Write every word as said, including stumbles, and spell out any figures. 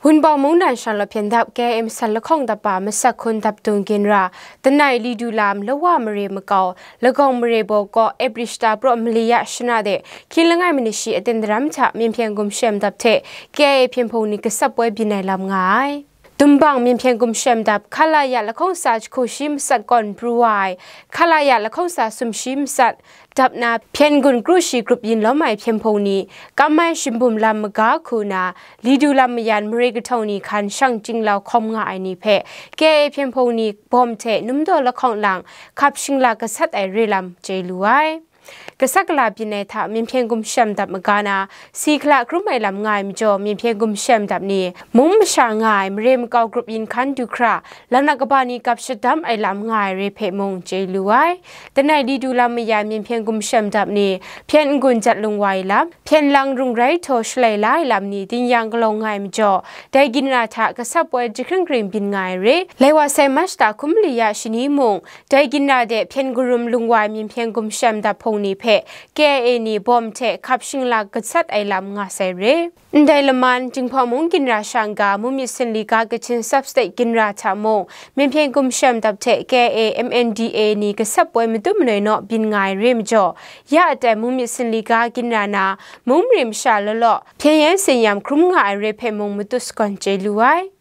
Wunpawng mungdan shanglawt hpyen dap K I A masan lahkawng dap a masak hkun dap dung ginra, Tanai Lidu Lam, Lawa mare makau, Lagawng mare baw kaw, April shata praw mali ya shana de, hkying langai manashi aten daram hta Myen Hpyen Gumshem dap hte K I A hpyen hpung ni gasap woi byin ai lam nga ai. Dumbang Myen Hpyen Gumshem dap, Khalaya lahkawng tsa jahku shi matsat kawn pru wa ai, Khalaya lahkawng tsa sum shi matsat dap na, Hpyen gun kru shi grup yin lawm ai hpyen hpung ni, kam ai shimbum lam maga hku na, Lidu Lam mayan mare kahtau ni hkan shang chyinglau hkawm nga ai ni hpe, K I A hpyen hpung ni bawm hte numdaw lahkawng lang hkap shinglak gasat ai re lam chye lu ai. Gasat gala byin ai hta Myen Hpyen Gumshem dap maga na, si hkala hkrum ai lam nga ai majaw, Myen Hpyen Gumshem dap ni, mung masha nga ai mare makau grup yin hkan du hkra, laknak kaba ni gap shadam ai lam nga ai re hpe mung chye lu ai. Tanai Lidu Lam mayan Myen Hpyen Gumshem dap ni, hpyen n-gun jat lung wa ai lam, hpyen lang rung rai htaw shalai la ai lam ni din yang galaw nga ai majaw, dai ginra hta gasap woi jahkring kring byin nga ai re. Lai wa sai March shata hkum mali ya shani mung, dai ginra de hpyen garum lung wa ai Myen Hpyen Gumshem dap hpung ni hpe K I A ni bawm hte hkap shinglak gasat ai lam nga sai re. Ndai laman, Jinghpaw mung ginra shang ga, Mungmyit Sinli ga Kachin Sub-State ginra hta mung, Myen Hpyen Gumshem dap hte K I A M N D A ni gasap woi matut manoi naw byin nga ai re majaw, ya atai Mungmyit Sinli ga ginra na, mung mare masha law law, hpyen yan tsin yam hkrum nga ai re hpe mung matut sagawn chye lu ai.